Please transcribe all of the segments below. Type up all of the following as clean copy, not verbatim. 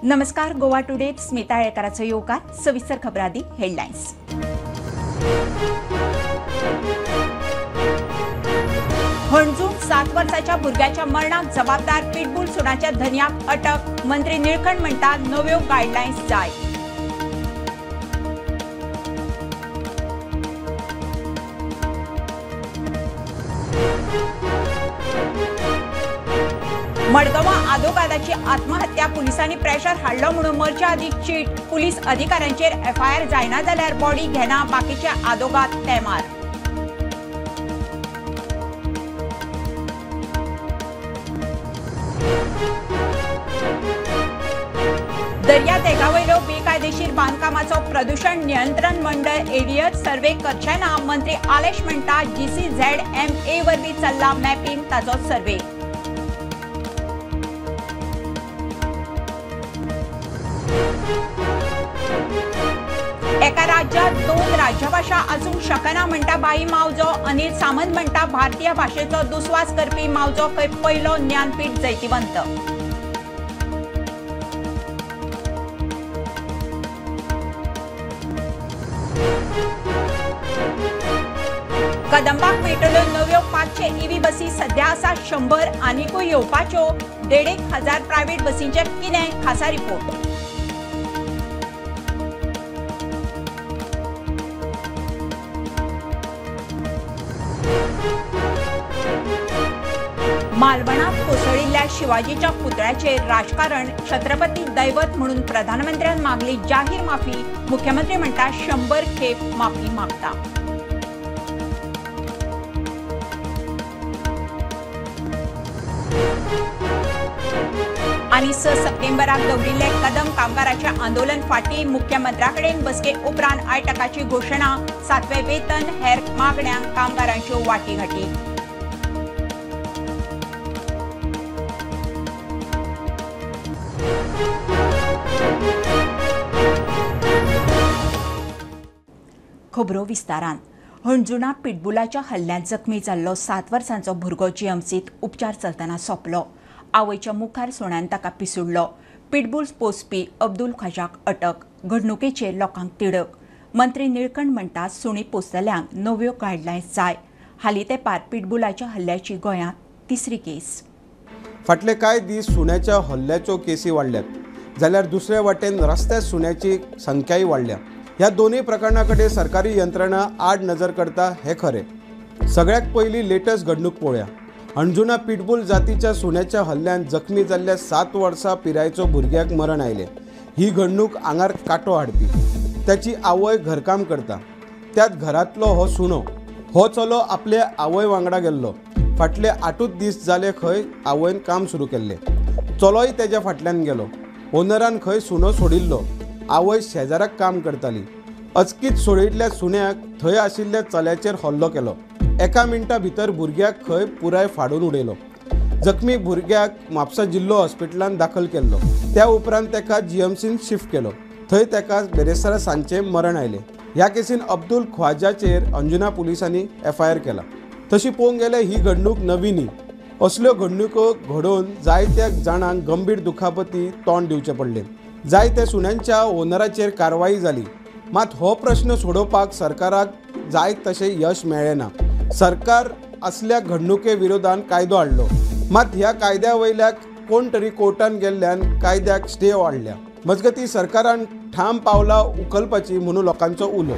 नमस्कार, गोवा टुडे स्मिता येळकाराचो येवकार. सविस्तर खबरांनी हेडलायन्स. हणजूण 7 वर्साच्या भुरग्याच्या मरणाक जबाबदार पिटबुल सुण्याच्या धनयाक अटक. मंत्री निळकंठ म्हणटा नव्यो गायडलायन्स जाय. मडगांवां आदोगादाची आत्महत्या, पुलिसांनी प्रेशर हाडलो म्हणून मरच्या आदीं चीट. पुलीस अधिकाऱ्यांचेर एफआयआर जायना जाल्यार बॉडी घेना, बाकीचे आदोगाद तेमार. दर्यादेगा वयलो बेकायदेशीर बांदकामाचो प्रदूषण नियंत्रण मंडळ एरियर सर्वे करचे ना. मंत्री आलेश म्हणटा GCZMA वरवीं चल्ला मॅपिंग, ताचो सर्वे. एका राज्यात 2 राज्यभाषा आसूंक शकना म्हणटा भाई मावजो. अनिल सामंत म्हणटा भारतीय भाषेचो दुस्वास करपी मावजो खंय पयलो ज्ञानपीठ जैतिवंत. कदंबाक मेळटल्यो नव्यो 500 ईव्ही बसी, सध्या आसा 100, आनिकूय येवपाच्यो. 1,500 प्रायव्हेट बसींचे कितें? खासा रिपोर्ट. मालवणात कोसळिल्ल्या शिवाजीच्या पुतळ्याचेर राजकारण, छत्रपती दैवत म्हणून प्रधानमंत्र्यान मागली जाहीर माफी. मुख्यमंत्री म्हणटा 100 खेप माफी मागता. आनी 6 सप्टेंबराक दवरिल्ले कदम कामगाराचे आंदोलन फाटी. मुख्यमंत्र्याकडेन बसके उपरांत आयटकाची घोशणा. 7वें वेतन हेर मागण्यांक कामगारांच्यो वाटीघाटी. खबरो विस्तारान. हणजुणा पिटबुलाच्या हल्ल्यांत जखमी जाल्लो 7 वर्सांचो भुरगो जीएमसीत उपचार चलतना सोंपलो. आवयच्या मुखार सुण्यान ताका पिसुडलो. पिटबुल पोसपी अब्दुल ख्वाजाक अटक. घडणुकेचेर लोकांक तिडक. मंत्री निळकंठ म्हणटा सुणी पोसतल्यांक नव्यो गायडलायन्स जाय. हालीं तेंपार पिटबुलाच्या हल्ल्याची गोंयांत तिसरी केस. फाटले कांय दीस सुण्याच्या हल्ल्याच्यो केसी वाडल्यात, जाल्यार दुसरे वाटेन रस्त्यार सुण्याची संख्याय वाडल्या. ह्या दोनूय प्रकरणां कडेन सरकारी यंत्रणा आड नजर करता हें खरें. सगळ्यात पयलीं लेटस्ट घडणूक पळोवया. हणजुणा पिटबुल जातीच्या सुण्याच्या हल्ल्यान जखमी जाल्ल्या 7 वर्सां पिरायेचो भुरग्याक मरण आयलें. ही घडणूक आंगार कांटो हाडपी. त्याची आवय घरकाम करता, त्याच घरांतलो हो सुणो. हो चलो आपले आवय वांगडा गेल्लो. फाटले 8 दीस जाले खंय आवयन काम सुरू केल्लें. चलोय तेज्या फाटल्यान गेलो. ओनरान खंय सुणो सोडिल्लो. आवय शेजाराक काम करताली. अचकीत सोडिल्ल्या सुण्याक थंय आशिल्ल्या चल्याचेर हल्लो केलो. एका मिनटा भितर भुरग्याक खंय पुराय फाडून उडयलो. जखमी भुरग्याक म्हापसा जिल्लो हॉस्पिटलान दाखल केल्लो. त्या उपरांत ताका जीएमसीन शिफ्ट केलो. थंय ताका बेरेस्तारा सांजचें मरण आयलें. ह्या केसीन अब्दुल ख्वाजाचेर अंजुना पुलिसांनी एफआयआर केला. तशी पळोवंक गेल्यार ही घडणूक नवी न्ही. असल्यो घडणुको घडोवन जायत्या जाणांक गंभीर दुखापती तोंड दिवचें पडलें. जायत्या सुण्यांच्या ओनराचेर कारवाई जाली. मात हो प्रश्न सोडोवपाक सरकाराक जाय तशें यश मेळ्ळें ना. सरकार असल्या घडणुके विरोधान कायदो हाडलो. मात ह्या कायद्या वयल्या कोण तरी कोर्टान गेल्ल्यान कायद्याक स्टे वाडल्या. मजगतीं सरकारान ठाम पावलां उखलपाची म्हणून लोकांचो उलो.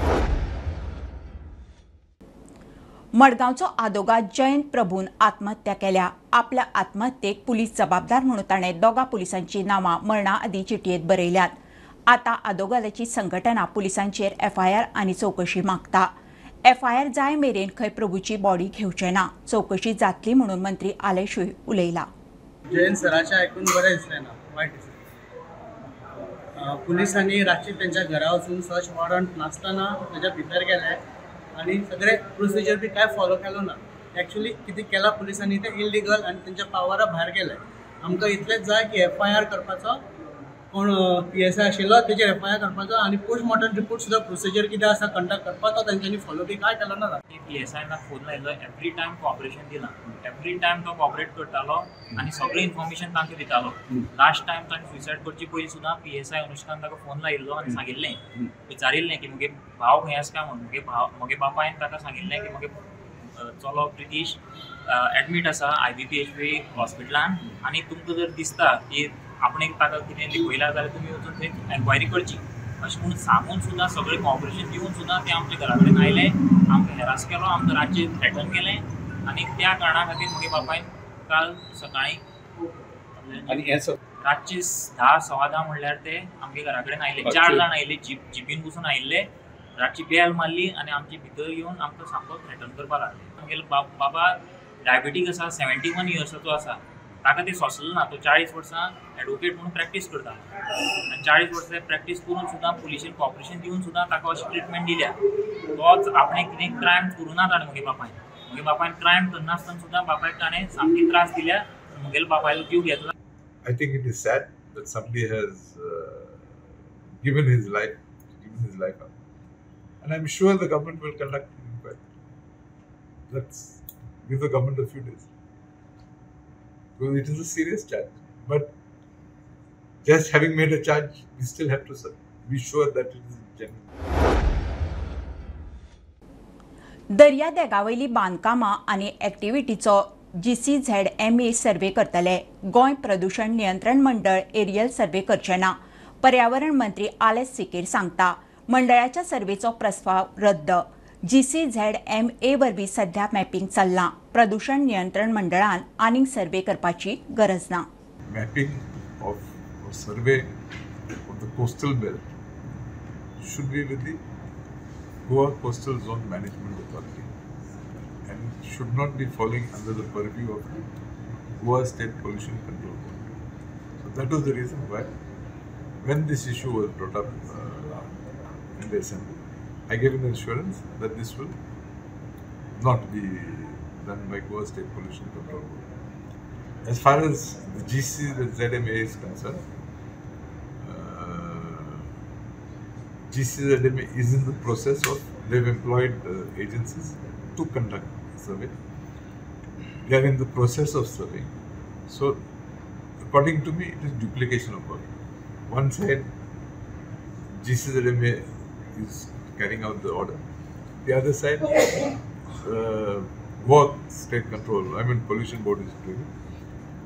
मडगांवचो आदोगाद जयंत प्रभून आत्महत्या केल्या. आपल्या आत्महत्येक पुलीस जबाबदार म्हणून ताणें 2 पुलिसांची नांवां मरणा आदीं चिटयेंत बरयल्यात. आतां आदोगादाची संघटना पुलिसांचेर एफआयआर आनी चवकशी मागता. एफआयआर जाय मेरेन खंय प्रभूची बॉडी घेवचे ना. चवकशी जातली म्हणून मंत्री आलेशूय उलयला. जयंत सराचें आयकून बरें दिसलें ना, वायट दिसलें. पुलिसांनी रातची तेंच्या घरा वचून सर्च वॉरंट नासतना तेज्या भितर गेले आनी सगळे प्रोसिजर बी कांय फॉलो केलो ना. एक्चुअली कितें केलां पुलिसांनी तें इलिगल आनी तेंच्या पावरा भायर गेलें. आमकां इतलेंच जाय की एफआयआर करपाचो कोण PSI आशिल्लो तेजेर FIR करपाचो आनी पोस्टमॉर्टम रिपोर्ट सुद्दां प्रोसिजर कितें आसा कंडक्ट करपाचो तो तेंच्यांनी फॉलो बी कांय केलो ना. PSI phone लायलो, एवरी टायम कॉपरेशन दिलां, एवरी टायम तो कॉपरेट करतालो आनी सगळें इन्फॉर्मेशन तांकां दितालो. लास्ट टायम ताणें सुसायड करचे पयलीं सुद्दां PSI अनुष्कान ताका फोन लायिल्लो आनी सांगिल्लें, विचारिल्लें की मुगे भाव खंय आसा काय म्हणून. मुगे भाव, मुगे बापायन ताका सांगिल्लें की मुगे चलो प्रितीश एडमीट आसा IBPHB हॉस्पिटलान आनी तुमकां जर दिसता की आपणें ताका कितें लिपयलां जाल्यार तुमी वचून थंय एन्क्वायरी करची अशें म्हणून सांगून सुद्दां सगळें कॉपरेशन दिवन सुद्दां ते आमच्या घरा कडेन आयले, आमकां हेरास केलो, आमकां रातचें थ्रेटन केलें आनी त्या कारणा खातीर म्हगे बापायन काल सकाळीं रातचे 10, 10:15 म्हणल्यार ते आमगे घरा कडेन आयले. 4 जाण आयले, जिपीन बसून आयिल्ले, रातची बेल मारली आनी आमचे भितर येवन आमकां सामको थ्रेटन करपाक लागले. आमगेलो बाबा डायबेटीक आसा, 71 इयर्साचो आसा, ताका तें सोंसलें ना. तो 40 वर्सां एडवोकेट म्हणून प्रॅक्टीस करता आनी 40 वर्सां प्रॅक्टीस करून सुद्दां पुलिशेन कॉपरेशन दिवन सुद्दां ताका अशी ट्रिटमेंट दिल्या. तोच आपणें कितें क्रायम करूं ना ताणें, म्हगे बापायन, म्हगे बापायन क्रायम करनासतना सुद्दां बापायक ताणें सामकी त्रास दिल्या, म्हगेले बापायलो जीव घेतला. I think it is sad that somebody has given his life up, and I'm sure the government will conduct an inquiry. Let's give the government a few days, because it is a serious charge. But just having made a charge, we still have to be sure that it is genuine. दर्यादेगावयली बांदकामां आनी ऍक्टिव्हिटीचो GCZMA survey करतले. गोंय प्रदूषण नियंत्रण मंडळ aerial survey करचे ना, पर्यावरण मंत्री आलेस सिकेर सांगता. मंडळाच्या सर्वेचो प्रस्ताव रद्द. GCZMA वरवीं सध्या मॅपिंग चल्लां. प्रदूषण नियंत्रण मंडळान आनीक सर्वे करपाची गरज ना. Mapping of survey of the coastal belt should be with the Goa Coastal Zone Management Authority and should not be falling under the purview of the Goa State Pollution Control Board. So that was the reason why when this issue was brought up in the assembly, I gave an assurance that this will not be done by Goa State Pollution Control Board. As far as the GCZMA is concerned, GCZMA is in the process of, they've employed agencies to conduct survey. They are in the process of surveying. So, according to me, it is duplication of work. One side, GCZMA is carrying out the order. The other side, Goa State Control, I mean Pollution Board is doing it.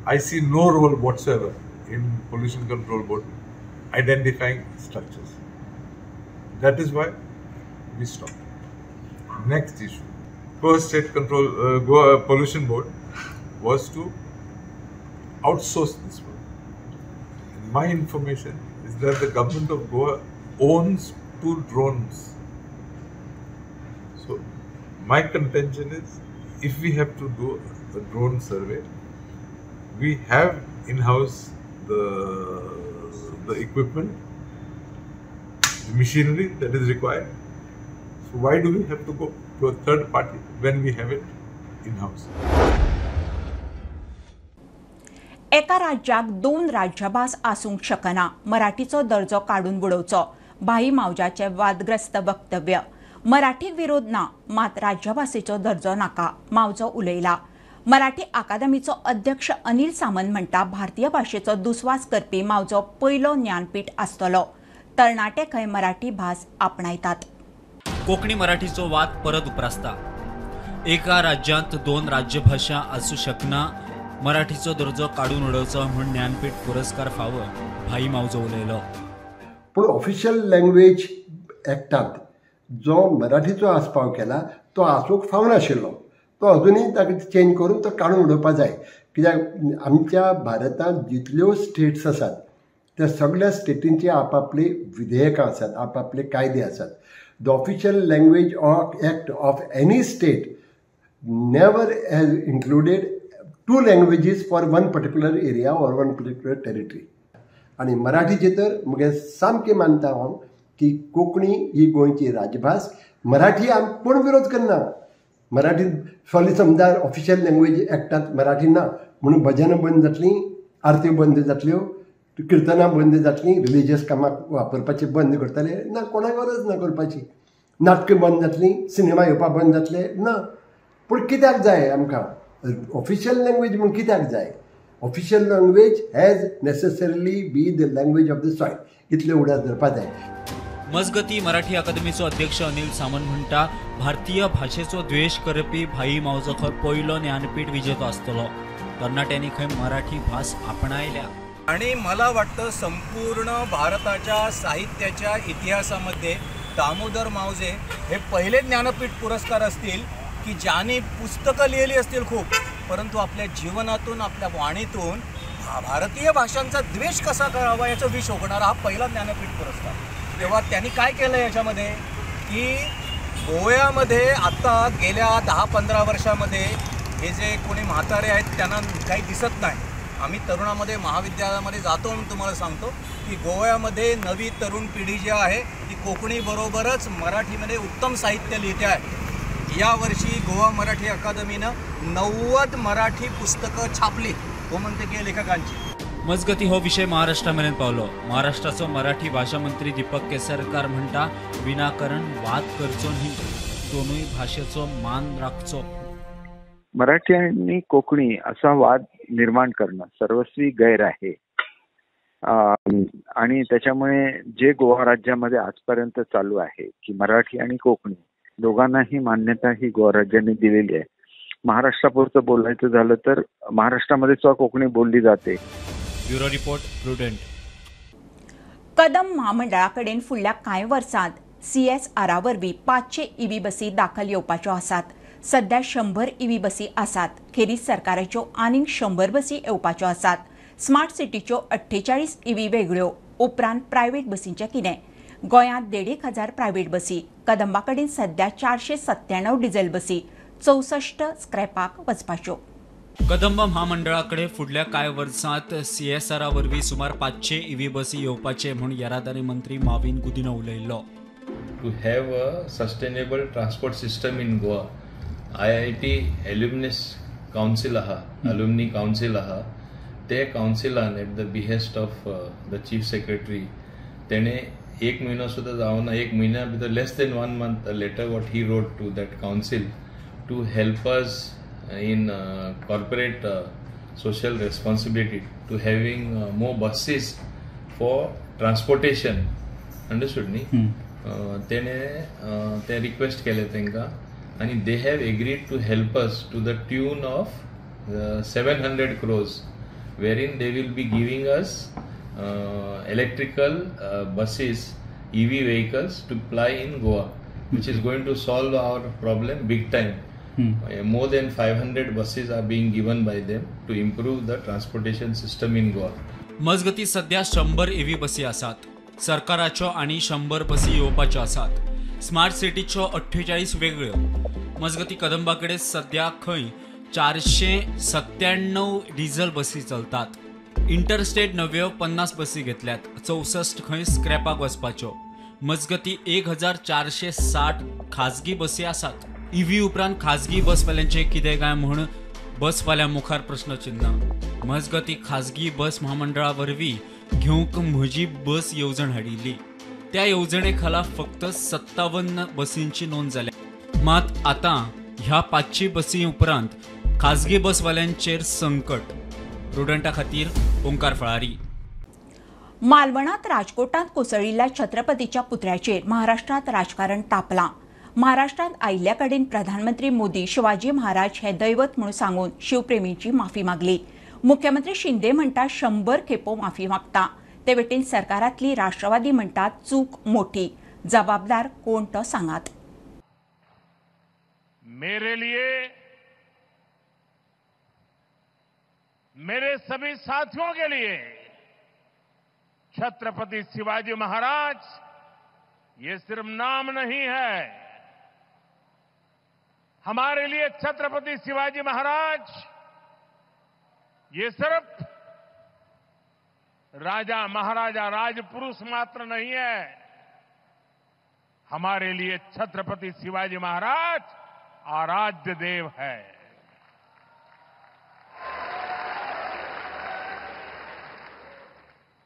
I see no role whatsoever in Pollution Control Board identifying structures. That is why we stopped. Next issue, Goa State Control, Goa Pollution Board was to outsource this work. And my information is that the government of Goa owns 2 drones. So my contention is, if we have to do a drone survey, we have in-house the equipment, the machinery that is required. So why do we have to go to a third party when we have it in-house? एका राज्याक 2 राज्यभास आसूंक शकना, मराठीचो दर्जो काडून बुडोवचो, भाई मावजाचे वादग्रस्त वक्तव्य. मराठीक विरोध ना, मात राज्यभासेचो दर्जो नाका, मावजो उलयला. मराठी अकादमीचो अध्यक्ष अनिल सामंत म्हणटा, भारतीय भाशेचो दुस्वास करपी मावजो पयलो ज्ञानपीठ आसतलो. तरणाटे खंय मराठी भास आपणायतात. कोंकणी मराठीचो वाद परत उप्रासता. एका राज्यांत 2 राज्यभाशा आसूं शकना, मराठीचो दर्जो काडून उडोवचो म्हूण ज्ञानपीठ पुरस्कार फावो, भाई मावजो उलयलो. पूण ऑफिशियल लँग्वेज एक्टांत जो मराठीचो आस्पाव केला तो आसूंक फावनाशिल्लो, तो अजुनूय ताका चेंज करून तो काडून उडोवपा जाय. कित्याक आमच्या भारतांत जितल्यो स्टेट्स आसात त्या सगळ्या स्टेटींची आपापली विधेयकां आसात, आपापले कायदे आसात. The official language act of any state never has included 2 languages for one particular area or one particular territory. आनी मराठीचे तर मुगे सामकें मानता हांव की कोंकणी ही गोंयची राजभास, मराठी आम कोण विरोध करना. मराठी सॉरी समजा ऑफिशियल लँग्वेज एक्टांत मराठी ना म्हणून भजनां बंद जातलीं, आरत्यो बंद जातल्यो, किर्तनां बंद जातलीं, रिलिजियस कामाक वापरपाचें बंद करतले ना, कोणाक गरज ना करपाची. नाटकां बंद जातलीं, सिनेमा येवपाक बंद जातले ना. पूण कित्याक जाय आमकां ऑफिशियल लँग्वेज म्हूण कित्याक जाय? Official language has necessarily be the language of the soil, इतले उडास धरपा जाय. मजगती मराठी अकादमीचो अध्यक्ष अनिल सामंत म्हणटा भारतीय भाशेचो द्वेश करपी भाई मावजो खंय पयलो ज्ञानपीठ विजेतो आसतलो. तरणाट्यांनी खंय मराठी भास आपणायल्या. आणि मला वाटतं संपूर्ण भारताच्या साहित्याच्या इतिहासामध्ये दामोदर मावजे हे पहिले ज्ञानपीठ पुरस्कार असतील की ज्यांनी पुस्तकं लिहिली असतील खूप, परंतु आपल्या जीवनातून आपल्या वाणीतून भारतीय भाषांचा द्वेष कसा करावा याचं विष ओकणारा हा पहिला ज्ञानपीठ पुरस्कार. तेव्हा त्यांनी काय केलं याच्यामध्ये की गोव्यामध्ये आता गेल्या 10-15 वर्षामध्ये हे जे कोणी म्हातारे आहेत त्यांना काही दिसत नाही. आम्ही तरुणामध्ये महाविद्यालयामध्ये जातो म्हणून तुम्हाला सांगतो की गोव्यामध्ये नवी तरुण पिढी जी आहे ती कोकणीबरोबरच मराठीमध्ये उत्तम साहित्य लिहिते आहे. यावर्षी गोवा मराठी अकादमीनं 90 मराठी पुस्तकं छापली गोमंतकीय लेखकांची. मजगती हो विषय महाराष्ट्रा मेरेन पावलो. महाराष्ट्राचो मराठी भाषा मंत्री दीपक केसरकर म्हणटा विनाकारण वाद करचो न्ही, दोनूय भाषेचो मान राखचो. मराठी आणि कोकणी असा वाद निर्माण करणं सर्वस्वी गैर आहे आणि त्याच्यामुळे जे गोवा राज्यामध्ये आजपर्यंत चालू आहे की मराठी आणि कोकणी दोघांनाही मान्यता ही गोवा राज्याने दिलेली आहे. महाराष्ट्रापुरतं बोलायचं झालं तर महाराष्ट्रामध्ये सुद्धा कोकणी बोलली जाते. Bureau report, Prudent. Kadamba म्हामंडळा कडेन फुडल्या कांय वर्सांत सीएसआरा वरवीं 500 ईव्ही बसी दाखल येवपाच्यो आसात. सध्या 100 ईव्ही बसी आसात. खेरीज सरकाराच्यो आनीक 100 बसी येवपाच्यो आसात. स्मार्ट सिटीच्यो 48 ईव्ही वेगळ्यो, उपरांत प्रायव्हेट बसींचें कितें? गोंयांत 1,500 प्रायव्हेट बसी. कदंबा कडेन सध्या 497 डिझेल बसी, 64 स्क्रॅपाक वचपाच्यो. कदंब म्हामंडळाकडे फुडल्या कांय वर्सांत सीएसआरा वरवीं सुमार 500 ईव्ही बसी येवपाचे म्हूण येरादारी मंत्री Mauvin Godinho उलयल्लो. To have a sustainable transport system in Goa, IIT alumnus council आहा, अल्युमनी कावन्सील आहा, ते कावन्सिलान at the behest of the chief secretary तेणे एक म्हयनो सुद्दां जावना, एक म्हयन्या भितर less than 1 month a letter what he wrote to that council to help us in corporate social responsibility to having more buses for transportation. Understood न्ही? तेणे ते रिक्वेस्ट केले तांकां आनी they have agreed to help us to the tune of 700 crores wherein they will be giving us electrical buses, EV vehicles to ply in Goa, which is going to solve our problem big time. More than 500 buses are being given by them to improve the transportation system in Goa. मजगती सध्या 100 EV बसी आसात. सरकाराच्यो आनी 100 बसी येवपाच्यो आसात. Smart सिटीच्यो 48 वेगळ्यो. मजगती कदंबा कडेन सध्या खंय 497 डिझल बसी चलतात. इंटरस्टेट नव्यो 50 बसी घेतल्यात, 64 खंय स्क्रॅपाक वचपाच्यो. मजगती 1460 खाजगी बसी आसात. ईव्ही उपरांत खाजगी बसवाल्यांचे कितें काय म्हूण बसवाल्या मुखार प्रश्नचिन्ह. मजगती खाजगी बस म्हामंडळा वरवीं घेवंक म्हजी बस येवजण हाडिल्ली. त्या येवजणे खाला फक्त 57 बसींची नोंद जाल्या. मात आतां ह्या 500 बसी उपरांत खाजगी बसवाल्यांचेर संकट. प्रुडंटा खातीर ओंकार फळारी. मालवणात राजकोटांत कोसळिल्ल्या छत्रपतीच्या पुतळ्याचेर महाराष्ट्रांत राजकारण तापलां. महाराष्ट्रांत आयिल्ल्या कडेन प्रधानमंत्री मोदी शिवाजी महाराज हे दैवत म्हूण सांगून शिवप्रेमींची माफी मागली. मुख्यमंत्री शिंदे म्हणटा 100 खेपो माफी मागता. ते वटेन सरकारांतली राष्ट्रवादी म्हणटा चूक मोठी, जबाबदार कोण तो सांगात. मेरे लिए, मेरे सभी साथियों के लिए छत्रपति शिवाजी महाराज ये सिर्फ नाम नहीं है। हमारे लिए छत्रपति शिवाजी महाराज ये सिर्फ राजा महाराजा राजपुरुष मात्र नहीं है। हमारे लिए छत्रपति शिवाजी महाराज आराध्य देव है।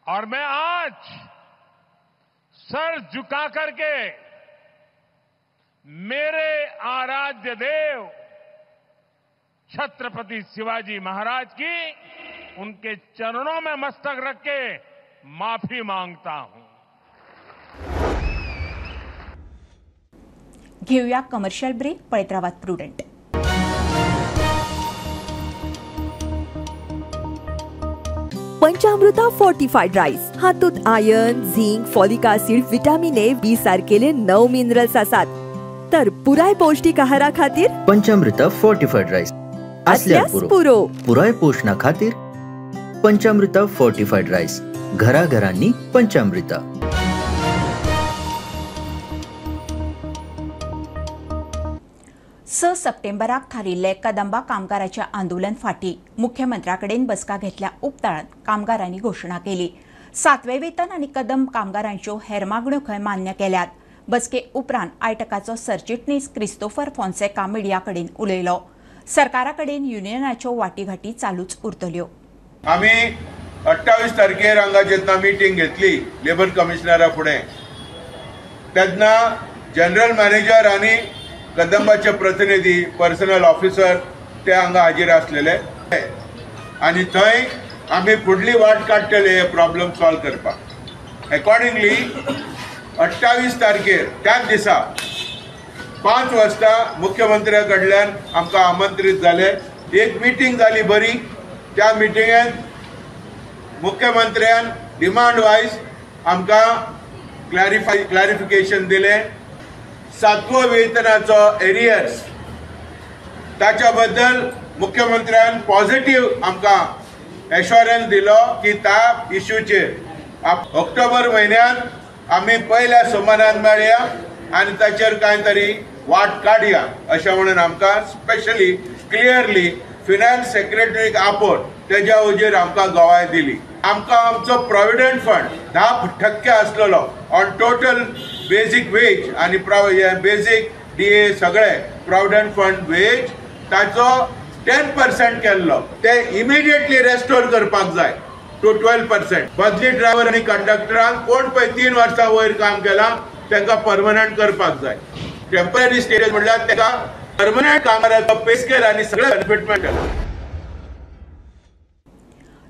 और मैं आज सर झुका करके मेरे आराध्य देव छत्रपति शिवाजी महाराज की उनके चरणों में मस्तक रख के माफी मांगता हूं। घेऊया कमर्शियल ब्रेक. पळयत रावात प्रुडंट. पंचामृता फोर्टिफाईड राईस हातूंत iron, zinc, folic acid, vitamin A, B सारकेले 9 मिनरल्स आसात. तर पुराय पौष्टिक आहारा खातीर पंचामृता फोर्टिफाईड राईस असल्यार पुरो. पुराय पोषणा खातीर पंचामृता फोर्टिफाईड राईस घराघरांनी पंचामृता. स सप्टेंबराक थारिल्ले कदंबा कामगाराचे आंदोलन फाटी मुख्यमंत्र्या कडेन बसका घेतल्या उपरांत कामगारांनी घोशणा केली. 7वें वेतन आनी कदंब कामगारांच्यो हेर मागण्यो खंय मान्य केल्यात. बसके उपरांत आयटकाचो सरचिटणीस क्रिस्तोफर फोन्सेका मिडिया कडेन उलयलो. सरकारा कडेन युनियनाच्यो वाटीघाटी चालूच उरतल्यो. आमी 28 तारखेर हांगा जेन्ना मिटींग घेतली लेबर कमिशनरा फुडें तेन्ना जनरल मॅनेजर आनी कदंबाचे प्रतिनिधी पर्सनल ऑफिसर ते हांगा हाजीर आसलेले आनी थंय आमी फुडली वाट काडटले हे प्रॉब्लम सॉल्व करपाक. एकॉर्डिंगली 28 तारखेर त्याच दिसा 5 वाजता मुख्यमंत्र्या कडल्यान आमकां आमंत्रीत जाले. एक मिटींग जाली बरी. त्या मिटिंगेन मुख्यमंत्र्यान डिमांड वायज आमकां क्लॅरिफिकेशन दिलें. 7वो वेतनाचो एरियर्स ताच्या बद्दल मुख्यमंत्र्यान पॉझिटिव्ह आमकां एश्योरन्स दिलो की त्या इश्यूचेर ऑक्टोबर म्हयन्यान आमी पयल्या सोमारान मेळया आनी ताचेर कांय तरी वाट काडया अशें म्हणून आमकां स्पेशली क्लियरली फिनान्स सेक्रेटरीक आपोवन तेज्या वजेर आमकां गवाय दिली. आमकां आमचो प्रोविडंट फंड 10% आसलेलो ऑन टोटल बेजीक वेज आनी बेजीक डी ए सगळे प्रोविडंट फंड वेज ताचो 10% केल्लो ते इमिडिएटली रेस्टोर करपाक जाय टू 12%. बदली ड्रायव्हर आनी कंडक्टरांक कोण पळय 3 वर्सां वयर काम केलां तांकां परमनंट करपाक जाय. टेम्पररी स्टेटस म्हणल्यार ताका परमनंट कामगाराचो पे स्केल आनी सगळे बेनिफीट मेळटले.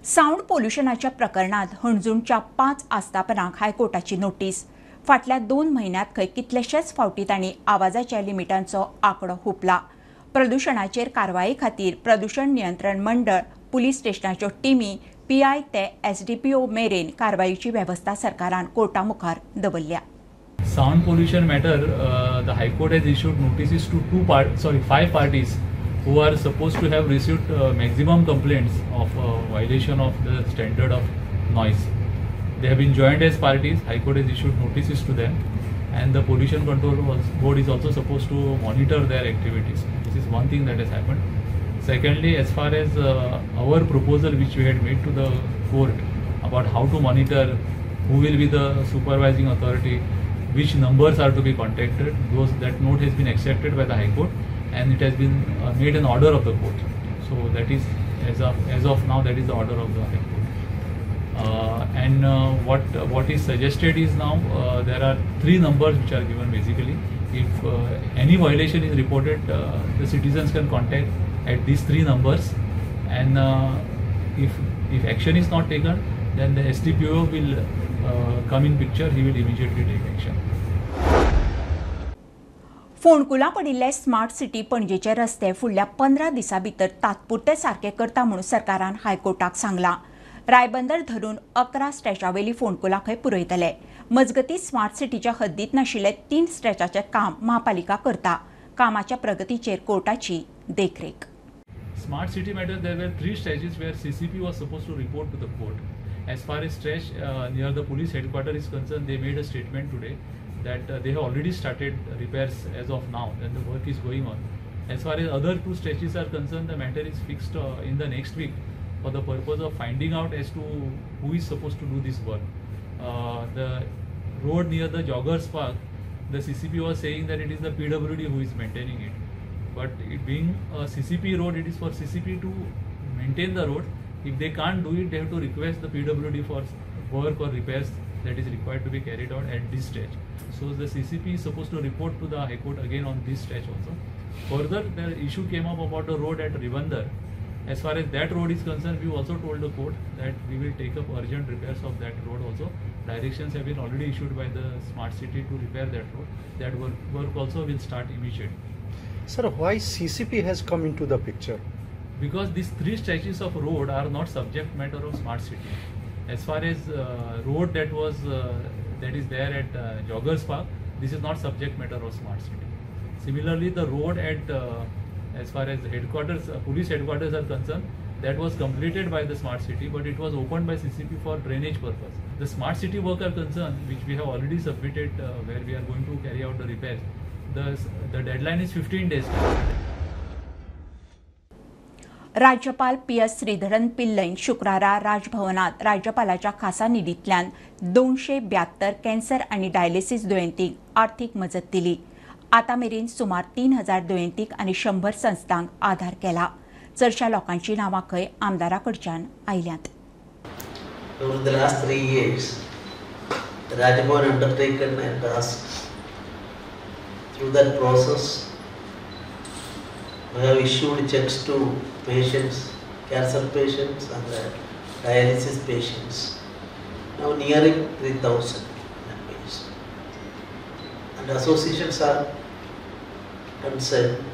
सावंड पोल्युशनाच्या प्रकरणात हणजूणच्या 5 आस्थापनांक हायकोर्टाची नोटीस. फाटल्या 2 म्हयन्यांत खंय कितलेशेच फावटी तांणी आवाजाच्या लिमिटांचो आंकडो हुपला. प्रदुशणाचेर कारवाये खातीर प्रदुशण नियंत्रण मंडळ, पुलीस स्टेशनाच्यो टिमी, पीआय ते एसडीपीओ मेरेन कारवायेची वेवस्था सरकारान कोर्टा मुखार दवरल्या. Sound pollution matter, the High Court has issued notices to 5 parties who are supposed to have received maximum complaints of violation of the standard of noise. They have been joined as parties. High Court has issued notices to them, and the Pollution Control Board is also supposed to monitor their activities. This is one thing that has happened. Secondly, as far as our proposal which we had made to the court about how to monitor, who will be the supervising authority, which numbers are to be contacted, that note has been accepted by the High Court and it has been made an order of the court. So that is, as of now, that is the order of the High Court. And what is suggested is now there are 3 numbers which are given basically. If any violation is reported, the citizens can contact at these 3 numbers, and if action is not taken, then the SDPO will come in picture. He will immediately take action. फोंडकुलां पडिल्ले smart city पणजेचे रस्ते फुडल्या 15 दिसां भितर तात्पुरते सारके करता म्हूण सरकारान हायकोर्टाक सांगलां. रायबंदर धरून 11 स्ट्रेचावेली फोंडकुलां खंय पुरयतले. मजगतीं स्मार्ट सिटीच्या हद्दीत नाशिल्ले 3 स्ट्रेचाचें काम म्हापालिका करता. कामाच्या प्रगतीचेर कोर्टाची देखरेख. Smart city matter, there were 3 stretches where CCP was supposed to report to the court. As far as stretch near the police headquarters is concerned, they made a statement today that they have already started repairs as of now and the work is going on. As far as other 2 stretches are concerned, the matter is fixed in the next week for the purpose of finding out as to who is supposed to do this work. The road near the Joggers Park, the CCP was saying that it is the PWD who is maintaining it. But it being a CCP road, it is for CCP to maintain the road. If they can't do it, they have to request the PWD for work or repairs that is required to be carried out at this stretch. So the CCP is supposed to report to the High Court again on this stretch also. Further, the issue came up about the road at Ribandar. As far as that road is concerned, we also told the court that we will take up urgent repairs of that road also. Directions have been already issued by the Smart City to repair that road. That work also will start immediately. Sir, why CCP has come into the picture? Because these three stretches of road are not subject matter of Smart City. As far as road that was that is there at Joggers Park, this is not subject matter of Smart City. Similarly, the road at as far as headquarters, police headquarters are concerned, that was completed by the Smart City, but it was opened by CCP for drainage purpose. The Smart City work are concerned, which we have already submitted, where we are going to carry out the repairs. The deadline is 15 days. राज्यपाल P S Sreedharan पिल्लईन शुक्रारा राजभवनात राज्यपालाच्या खासा निधींतल्यान 272 cancer आनी dialysis दुयेंतींक आर्थीक मजत दिली. आतां मेरेन सुमार 3000 दुयेंतींक आनी 100 संस्थांक आधार केला. चडशा लोकांची नांवां खंय आमदारा कडच्यान आयल्यांत. Over the last 3 years, the Raj Bhavan undertaken a task. Through that process, we have issued checks to patients, cancer patients and dialysis patients, now nearing 3,000 members. And associations are concerned,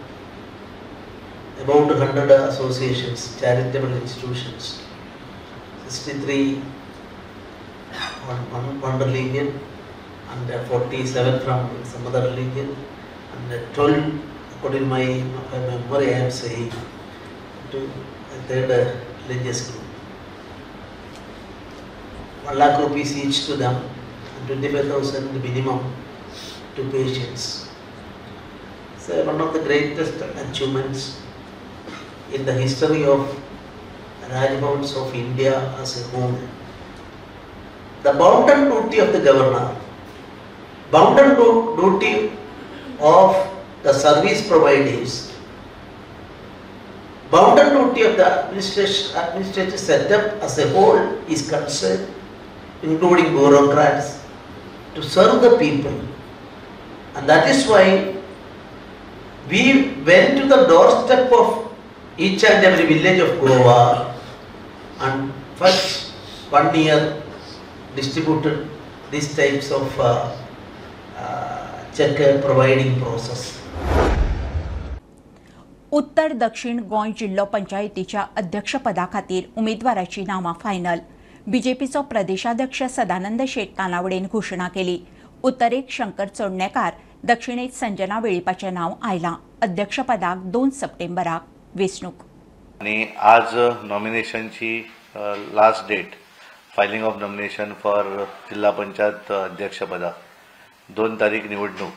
about 100 associations, charitable institutions, 63 on one religion and 47 from some other religion, and 12, according to my memory I am saying, to a third religious group. 1 lakh rupees each to them and 25,000 minimum to patients. So one of the greatest achievements in the history of Raj Bhavans of India as a whole. The bounden duty of the governor, bounden duty of the service providers, bounden duty of the administrative setup as a whole is concerned, including bureaucrats, to serve the people. And that is why we went to the doorstep of each and every village of Goa and first 1 year distributed these types of check providing process. उत्तर दक्षिण गोंय जिल्लो पंचायतीच्या अध्यक्षपदा खातीर उमेदवाराची नांवां final. बीजेपीचो प्रदेशाध्यक्ष सदानंद शेट तानावडेन घोशणा केली. उत्तरेक शंकर चोडणेकार, दक्षिणेत संजना वेळीपाचें नांव आयलां. अध्यक्षपदाक 2 सप्टेंबराक वेंचणूक. आनी आज नॉमिनेशनची last date, filing of nomination for जिल्हा पंचायत अध्यक्षपदा 2 तारीख निवडणूक.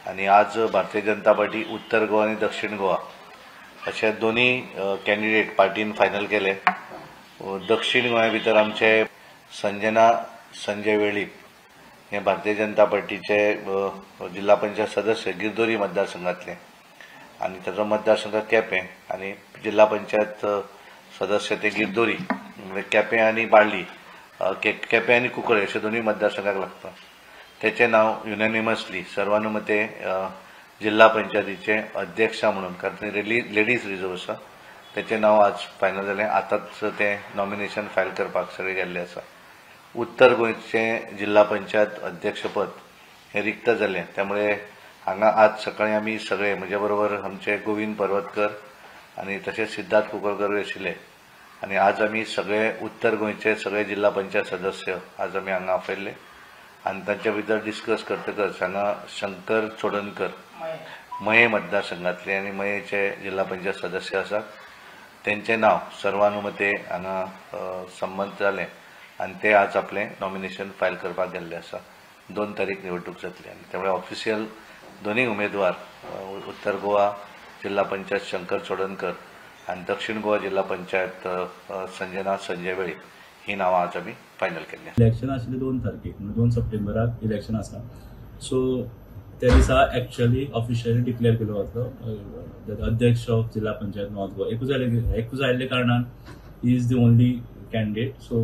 आनी आज भारतीय जनता पार्टी उत्तर गोवा आनी दक्षिण गोवा अशे दोनूय कॅन्डिडेट पार्टीन फायनल केले. दक्षिण गोंया भितर आमचे संजना संजय वेळीप हे भारतीय जनता पार्टीचे जिल्हा पंचायत सदस्य गिरदोरी मतदारसंघातले आनी ताचो मतदारसंघ केपें आनी जिल्हा पंचायत सदस्य ते गिरदोरी म्हणजे केपें आनी बाळ्ळी, केपें आनी कुंकळे अशे दोनूय मतदारसंघाक लागता. तेचें नांव युनॅनिमसली सर्वानुमते जिल्हा पंचायतीचे अध्यक्ष म्हणून, कारण ते लेडीज रिजर्व आसा, तेचें नांव आज फायनल जालें. आतांच तें नॉमिनेशन फायल करपाक सगळें गेल्लें आसा. उत्तर गोंयचें जिल्हा पंचायत अध्यक्षपद हें रिक्त जालें, त्यामुळे हांगा आज सकाळीं आमी सगळे म्हजे बरोबर आमचे गोविंद पर्वतकर आनी तशेंच सिद्धार्थ कुंकळकर आशिल्ले आनी आज आमी सगळे उत्तर गोंयचे सगळे जिल्हा पंचायत सदस्य आज आमी हांगा आपयल्ले आनी तांच्या भितर डिस्कस करतकच हांगा शंकर चोडणकर मये मतदारसंघातले आनी मयेचे जिल्हा पंचायत सदस्य आसात, तेंचें नांव सर्वानुमते हांगा संमत जालें आनी ते आज आपलें नॉमिनेशन फायल करपाक गेल्ले आसा. 2 तारीख निवडणूक जातली आनी त्यामुळे ऑफिशियल दोनूय उमेदवार उत्तर गोवा जिल्हा पंचायत शंकर चोडणकर आनी दक्षिण गोवा जिल्हा पंचायत संजना संजय वेळीप ही नांवां आज आमी फायनल केल्ली. इलेक्शन आशिल्लें 2 तारखेक, 2 सप्टेंबराक इलेक्शन आसा. सो त्या दिसा एक्चुअली ऑफिशियली डिक्लेअर केलो वतलो अध्यक्ष ऑफ जिल्हा पंचायत नॉर्थ गोवा. एकूच आयिल्ले कारणान he is the only candidate. So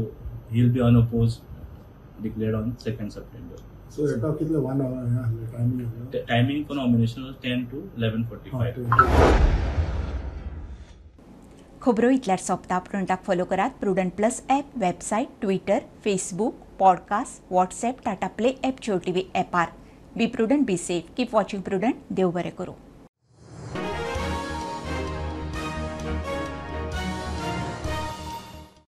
He will be unopposed declared on 2nd September. So हेका कितले 1 our हें आसलें timing? Timing for nomination was 10 to 11:45. खबरो इतल्यार सोंपता. प्रुडंटाक फॉलो करात Prudent plus app, website, Twitter, Facebook, podcast, WhatsApp, Tata Play app, Jio TV ॲपार. Be prudent, be safe, keep watching Prudent. देव बरें करूं.